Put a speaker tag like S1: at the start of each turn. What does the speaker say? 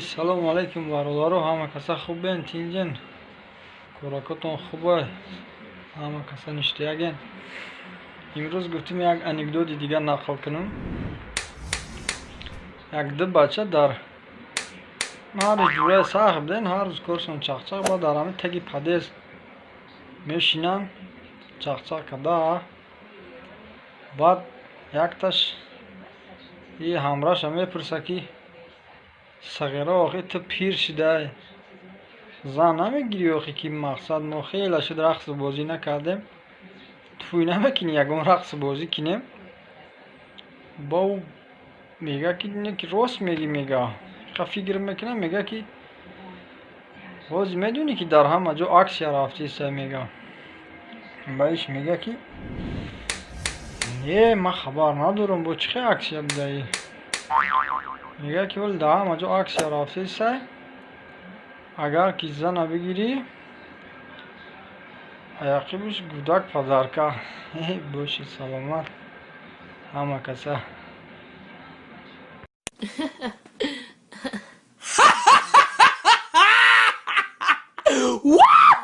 S1: Салому алайкум, бародаро, ҳама каса хубен, тинҷен, коракотон хуба, ҳама каса ништияген. Имрӯз гуфтем, як анекдоти дигар нақл кунам. Як ду бача дар ҳар рӯз ҷураи сахт буден, ҳар рӯз коршон чақчақ. Баъд дар ҳамин таги подъезд мешинанд, чақчақ карда. Баъд якташ и ҳамраша мепурса, ки: «Сағира, охи ту пир шидай, зан намегирӣ? Охи, ки мақсад, мо хеле шуд рақсу бозӣ накардем, тӯй намекунӣ, ягон рақсу бозӣ кинем?» Ба ӯ мега, ки: «Не, ки рост мегӣ». Мега, ха, фикр мекунам, мега, ки: «Ҳозир медонӣ, ки дар ҳама ҷо акция рафтиста?» Мега, ба иш мега, ки: «Не, ман хабар надорам, бо чӣ хел акция будаи?» Мега, ки: «Вале дар ҳама ҷо акция рафтистай, агар ки зана бигирӣ, аяқибаш гудак подарка». Бошед саломат, ҳама каса.